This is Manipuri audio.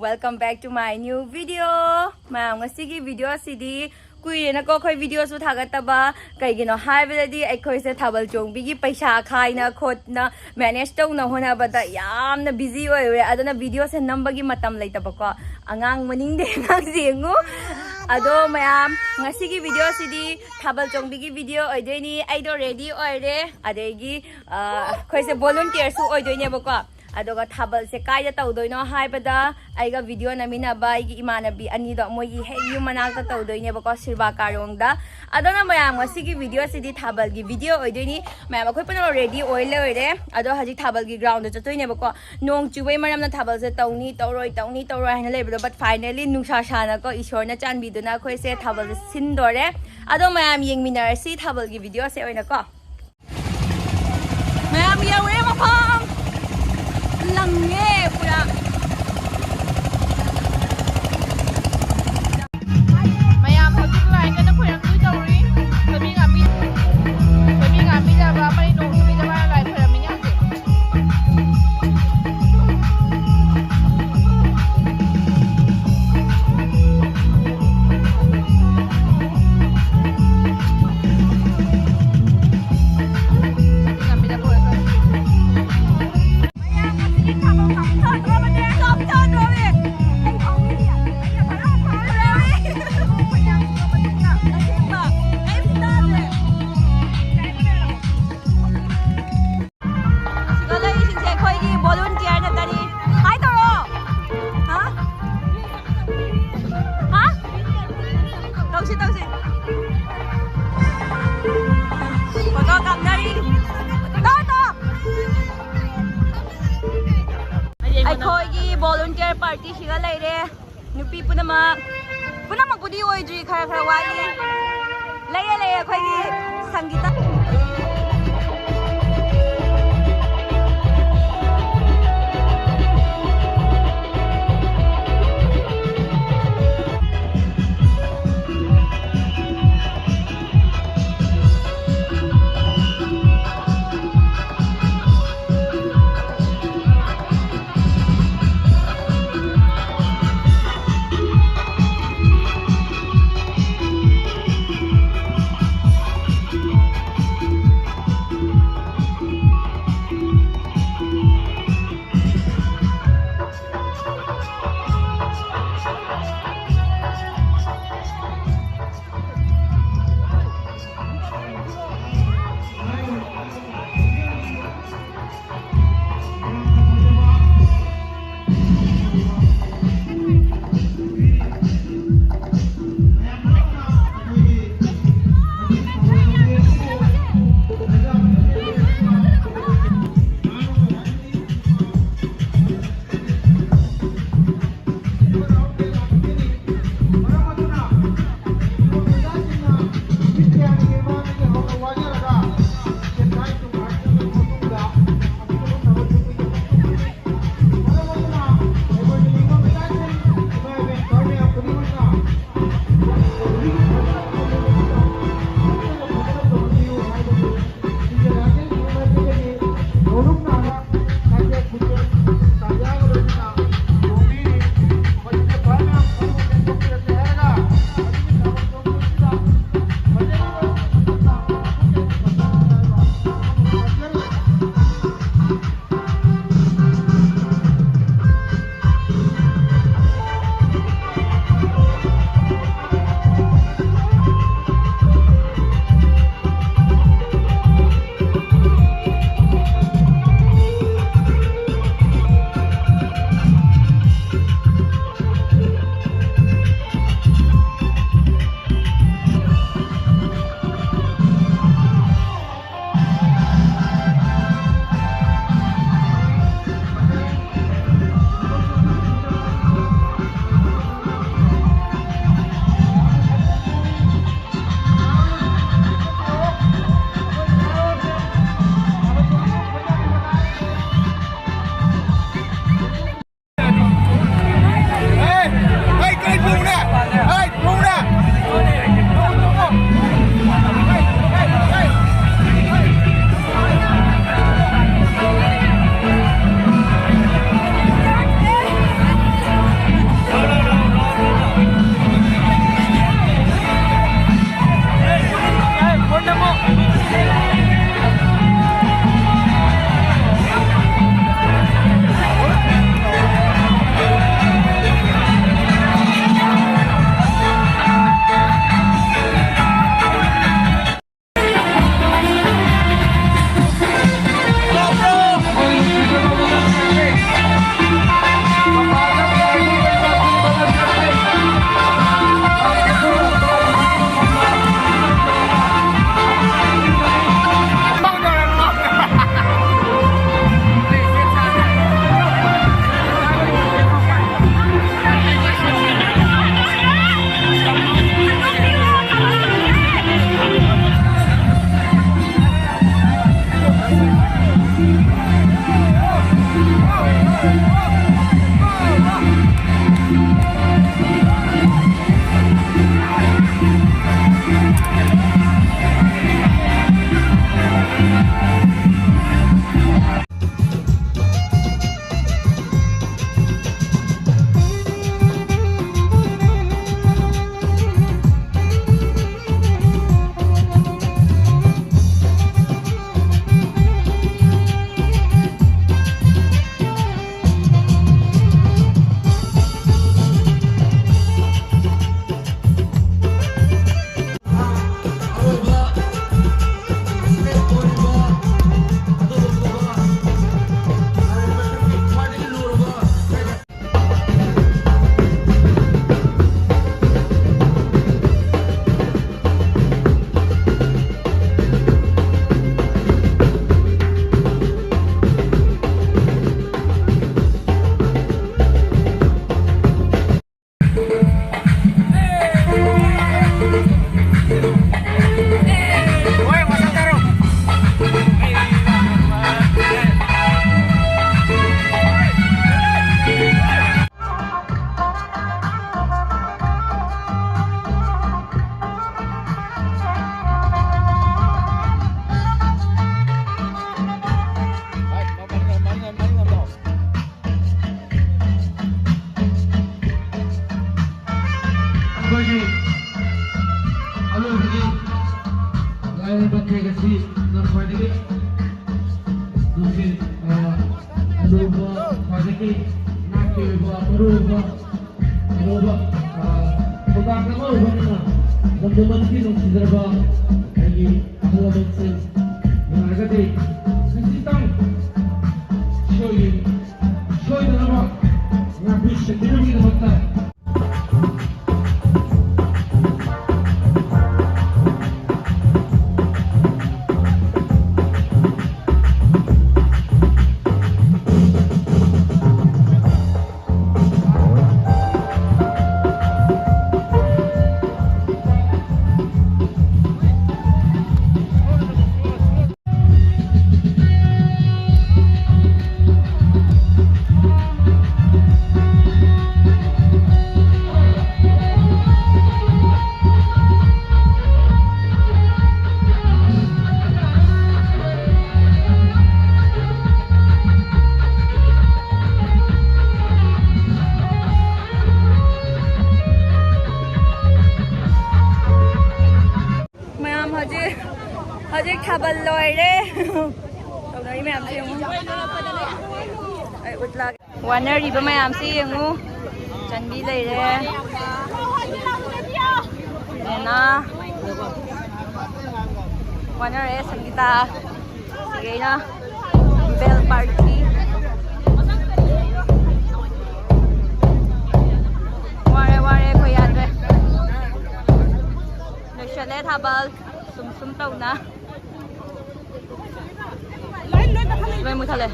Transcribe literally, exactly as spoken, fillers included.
Welcome back to my new video. ꯃꯌꯥꯝ, ꯉꯁꯤꯒꯤ video ꯑꯁꯤꯗꯤ ꯀꯨꯏꯔꯦꯅꯀꯣ ꯑꯩꯈꯣꯏ videoꯁꯨ ꯊꯥꯒꯠꯇꯕ꯫ ꯀꯩꯒꯤꯅꯣ ꯍꯥꯏꯕꯗꯗꯤ ꯑꯩꯈꯣꯏꯁꯦ ꯊꯥꯕꯜ ꯆꯣꯡꯕꯤꯒꯤ ꯄꯩꯁꯥ ꯈꯥꯏꯅ ꯈꯣꯠꯅ manage ꯇꯧꯅ ꯍꯣꯠꯅꯕꯗ ꯌꯥꯝꯅ busy ꯑꯣꯏꯔꯦ꯫ ꯑꯗꯨꯅ videoꯁꯦ ꯅꯝꯕꯒꯤ ꯃꯇꯝ ꯂꯩꯇꯕꯀꯣ꯫ ꯑꯉꯥꯡ ꯃꯅꯤꯡꯗ ꯑꯉꯥꯡꯁꯦ ꯌꯦꯡꯉꯨ꯫ ꯑꯗꯣ ꯃꯌꯥꯝ, ꯉꯁꯤꯒꯤ videoꯁꯤꯗꯤ ꯊꯥꯕꯜ ꯆꯣꯡꯕꯤꯒꯤ video ꯑꯣꯏꯗꯣꯏꯅꯤ꯫ ꯑꯩꯗꯣ ready ꯑꯣꯏꯔꯦ꯫ ꯑꯗꯒꯤ, ꯑ, ꯑꯩꯈꯣꯏꯁꯦ volunteerꯁꯨ ꯑꯣꯏꯗꯣꯏꯅꯦꯕꯀꯣ꯫ ꯑꯗꯨꯒ ꯊꯥꯕꯜꯁꯦ ꯀꯥꯏꯗ ꯇꯧꯗꯣꯏꯅꯣ ꯍꯥꯏꯕꯗ, ꯑꯩꯒ video ꯅꯝꯃꯤꯟꯅꯕ ꯑꯩꯒꯤ ꯏꯃꯥꯟꯅꯕꯤ ꯑꯅꯤꯗꯣ ꯃꯣꯏꯒꯤ ꯍꯦꯛ ꯌꯨꯝ ꯃꯅꯥꯛꯇ ꯇꯧꯗꯣꯏꯅꯦꯕꯀꯣ, ꯁꯤꯔꯕꯥ ꯀꯥꯔꯣꯡꯗ꯫ ꯑꯗꯨꯅ ꯃꯌꯥꯝ, ꯉꯁꯤꯒꯤ videoꯁꯤꯗꯤ ꯊꯥꯕꯜꯒꯤ video ꯑꯣꯏꯗꯣꯏꯅꯤ꯫ ꯃꯌꯥꯝ, ꯑꯩꯈꯣꯏ ꯄꯨꯝꯅꯃꯛ ready ꯑꯣꯏ ꯂꯣꯏꯔꯦ꯫ ꯑꯗꯣ ꯍꯧꯖꯤꯛ ꯊꯥꯕꯜꯒꯤ groundꯗ ꯆꯠꯇꯣꯏꯅꯦꯕꯀꯣ꯫ ꯅꯣꯡ ꯆꯨꯕꯩ ꯃꯔꯝꯅ ꯊꯥꯕꯜꯁꯦ ꯇꯧꯅꯤ ꯇꯧꯔꯣꯏ, ꯇꯧꯅꯤ ꯇꯧꯔꯣꯏ ꯍꯥꯏꯅ ꯂꯩꯕꯗꯣ, but finally ꯅꯨꯡꯁꯥ ꯁꯥꯅꯀꯣ, ꯏꯁꯣꯔꯅ ꯆꯥꯟꯕꯤꯗꯨꯅ ꯑꯩꯈꯣꯏꯁꯦ ꯊꯥꯕꯜꯁꯦ ꯁꯤꯟꯗꯣꯔꯦ꯫ ꯑꯗꯣ ꯃꯌꯥꯝ, ꯌꯦꯡꯃꯤꯟꯅꯔꯁꯤ ꯊꯥꯕꯜꯒꯤ videoꯁꯦ ꯑꯣꯏꯅꯀꯣ꯫ ꯃꯌꯥꯝ, ꯌꯧꯔꯦ ꯃꯐꯝ꯫ ꯂꯪꯉꯦ ꯄꯨꯔꯥ꯫ ꯃꯌꯥꯝ ꯍꯧꯖꯤꯛ ꯂꯥꯏ ꯀꯟꯅ ꯈꯣꯏꯔꯝꯗꯣꯏ ꯇꯧꯔꯤ꯫ ꯊꯣꯏꯕꯤ ꯉꯥꯃꯤ-, ꯊꯣꯏꯕꯤ ꯉꯥꯃꯤꯅꯕ ꯑꯃꯗꯤ ꯅꯣꯡ ꯆꯨꯕꯤꯗꯕ ꯂꯥꯏ ꯈꯣꯏꯔꯝꯃꯤꯅꯦ ꯍꯧꯖꯤꯛ꯫ ꯁꯤꯗ ꯂꯩꯔꯤꯁꯤꯡꯁꯦ ꯑꯩꯈꯣꯏꯒꯤ volunteer ꯅꯠꯇꯅꯤ꯫ Hi ꯇꯧꯔꯣ꯫ ꯍꯥ? ꯍꯥ? ꯇꯧꯁꯤ, ꯇꯧꯁꯤ꯫ Photo ꯀꯥꯞꯅꯔꯤ꯫ ꯇꯧ, ꯇꯧ꯫ ꯑꯩꯈꯣꯏꯒꯤ volunteer party ꯁꯤꯒ ꯂꯩꯔꯦ꯫ ꯅꯨꯄꯤ ꯄꯨꯝꯅꯃꯛ, ꯄꯨꯝꯅꯃꯛꯄꯨꯗꯤ ꯑꯣꯏꯗ꯭ꯔꯤ, ꯈꯔ ꯈꯔ ꯋꯥꯠꯂꯤ꯫ ꯂꯩꯌꯦ, ꯂꯩꯌꯦ, ꯑꯩꯈꯣꯏꯒꯤ ꯁꯪꯒꯤꯇ꯫ ꯑꯔꯣꯏꯕꯒꯤ ꯂꯥꯏꯔꯕ ꯀꯦꯛ ꯑꯁꯤ ꯂꯝ ꯈ꯭ꯋꯥꯏꯗꯒꯤ ꯅꯨꯡꯁꯤ, ꯑ, ꯑꯔꯨꯕ, ꯈ꯭ꯋꯥꯏꯗꯒꯤ ꯅꯥꯠꯀꯤ ꯑꯣꯏꯕ ꯃꯔꯨꯑꯣꯏꯕ ꯑꯔꯨꯕ, ꯑ, ꯊꯧꯗꯥꯡ ꯑꯃ ꯑꯣꯏꯕꯅꯤꯅ ꯂꯝꯗꯝ ꯑꯁꯤꯒꯤ ꯅꯨꯡꯁꯤꯖꯔꯕ ꯑꯩꯒꯤ ꯑꯍꯜ ꯂꯃꯟꯁꯤꯡ, ꯌꯥꯔꯒꯗꯤ ꯈꯖꯤꯛꯇꯪ ꯁꯣꯏ-, ꯁꯣꯏꯗꯅꯕ ꯉꯥꯛꯄꯤ ꯁꯦꯟꯕꯤꯅꯕꯒꯤꯗꯃꯛꯇ ꯃꯌꯥꯝ ꯍꯧꯖꯤꯛ, ꯍꯧꯖꯤꯛ ꯊꯥꯕꯜ ꯂꯣꯏꯔꯦ꯫ ꯇꯧꯅꯔꯤ ꯃꯌꯥꯝꯁꯦ ꯌꯦꯡꯉꯨ꯫ ꯑꯩ ꯎꯠꯂꯛ-, ꯋꯥꯅꯔꯤꯕ ꯃꯌꯥꯝꯁꯦ ꯌꯦꯡꯉꯨ꯫ ꯆꯟꯕꯤ ꯂꯩꯔꯦ꯫ ꯂꯦꯅꯥ꯫ ꯋꯥꯅꯔꯦ ꯁꯪꯒꯤꯇꯥ꯫ ꯁꯤꯒꯩꯅ ꯕꯦꯜ ꯄꯥꯔꯇꯤ꯫ ꯋꯥꯔꯦ, ꯋꯥꯔꯦ, ꯑꯩꯈꯣꯏ ꯌꯥꯗ꯭ꯔꯦ꯫ ꯂꯣꯏꯁꯜꯂꯦ ꯊꯥꯕꯜ꯫ ꯁꯨꯝ ꯁꯨꯝ ꯇꯧꯅ꯫ ꯂꯣꯏ ꯃꯨꯊꯠꯂꯦ꯫